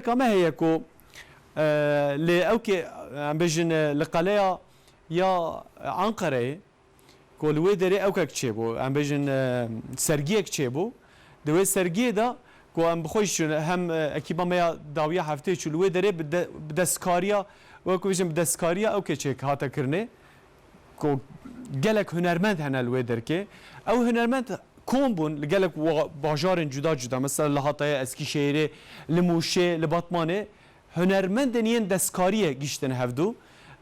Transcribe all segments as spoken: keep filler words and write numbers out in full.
Ka me heye ku, e, lê ewkê, em bêjin, e, li qeleya ya Anqereyê, ku li wê derê ewkek çêbû, em bêjin, e, sergiyek çêbû. Di wê sergiyê de ku em bi xwe jî çûn, hem, e, ekîba me ya dawiya heftê çû li wê derê bi de-, bi destkariya, wek bêjin bi destkariya ewkê çêk hate kirinê. Ku gelek hunermend hene li wê derkê. Ew hunermend kom bûn li gelek wa-, bajarên cuda cuda, mesela li Hatayê, Eskîşehîrê, li Mûşê, li Batmanê hunermendên yên destkariyê giştin hevdû.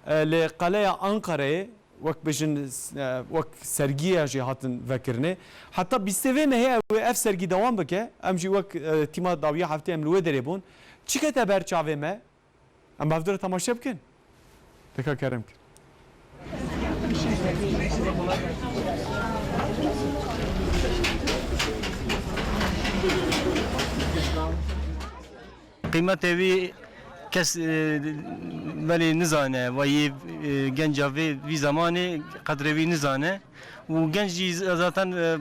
E, li qeleya Anqereyê wek bêjin, e, wek sergiya jî hatin vekirinê. Heta bîstê vê mehê ew ê ev sergî dewam bike. Em jî wek, e, tîma dawiya heftê em li wê derê bûn. Çi kete ber çavê me? Em bi hevdû re temaşe bikin. Deka kerem kir. Qîmetê wî kes, e, belê nizane, ve yê, e, genca vê, vî zamanê qedrê wî nizane. Û genc jî z-, zaten, e,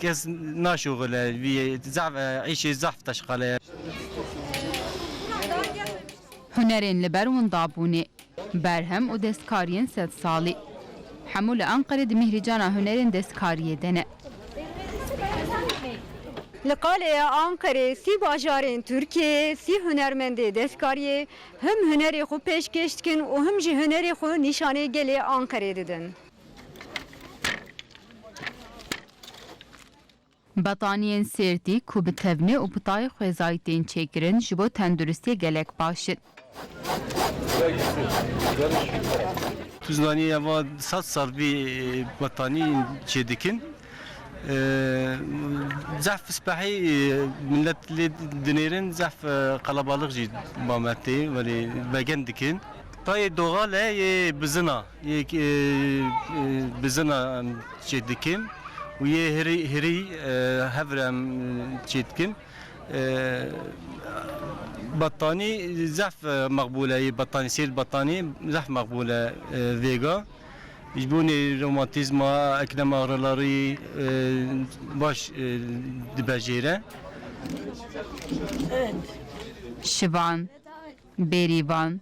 kes naşoxile, vî zehf, e, îşê zehf teşqale ye. Hunerên li ber winda bûnê, berhem û destkariyên sed salî. Hemû li Anqerê di mîhrîcana hunerên destkariyê de ne. Li qaleya Anqerê sî bajarên Tirkiyeyê sî hunermendê destkariyê him hunerê xwe pêşkêş dikin û him jî hunerê xwe nîşanê gelê Anqerê didin. Betaniyên sêrtî ku bi tevnê û bi tayê xwezayî tên çêkirin, ji bo tenduristiyê gelek baş in. Tu zanî, eva sed sal vî, e, betanî çêdikin. E, zehf spehî, e, millet lê dinêrin, zehf, e, qelebalix jî bametê, welê vegen dikin. Tayê doğal e, yê bizina, yê, e, e, bizina em çêdikin. Û yê hirî, hirî, e, hev re em, e, çêdikin. E, betanî zehf, e, meqbûl e, yê betanî, sêr betanî zehf meqbûl e, e, vêga. Ji bo nê romantîzma, eklem ağrıları, e, baş, e, dibejêre. Şivan, bêrîvan,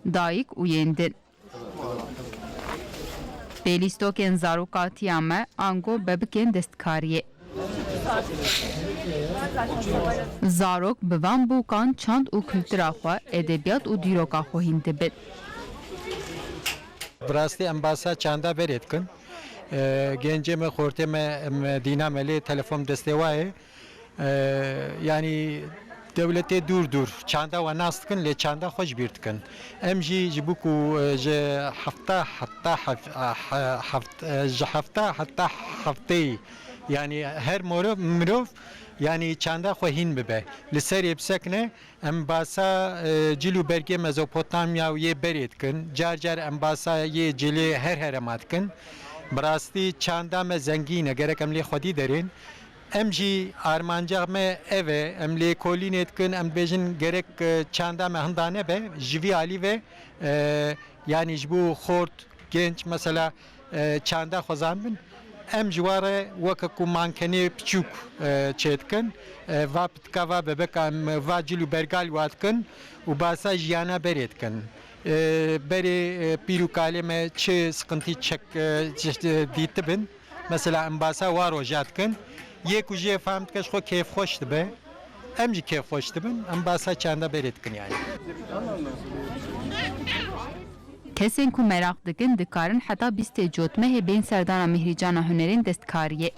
dayik û yên din. Pê lîstokên zarokatiya me ango bebikên destkariyê. Zarok bi van bûkan çand û kultura xwe, edebiyat û dîroka xwe hîn dibin. Bi rastî em basa çanda berê dikin. E, gencê me, xortê me, em, dîna me lê telefon destê wa ye. E, yanî dewletê dûr dûr çanda we nas dikin, lê çanda xwe ji bîr dikin. Em jî ji bo ku, e, ji hefta heta hef-, e, he-, heft-, e, ji hefta heta hefteyî, yanî her moro-, mirov, yanî çanda xwe hîn bibe. Li serê bisekine, em basa, e, cil û bergê Mezopotamya û yê berê dikin. Car car em basa yê cilê her herêma dikin. Bi rastî çanda me zengîn e, gerek em lê xwedî derên. Em jî armanca me ev e, em lêkolînê dikin, em dibêjin gerek, e, çanda me hinda nebe, ji vî alî ve, e, yanî ji bo xort, genç, mesela, e, çanda xwe zanibin, em ji wan re weke ku mankenê piçûk, e, çêdikin, e, va pitika, va bebeka em va cil û berga li wa dikin û basa jiyana berê dikin. E, berê, e, pîr û kalê me çi siqintî çek, e, çi, e, dîtibin, mesela em basa wa roja dikin. Yê ku jê fam dike ji xwe kêfxweş dibe. Em jî kêfxweş dibin. Em basa çanda berê dikin yani. Kesên ku meraq dikin, dikarin heta bîstê cotmehê bên serdana Mihrîcana Hunerên Destkariyê.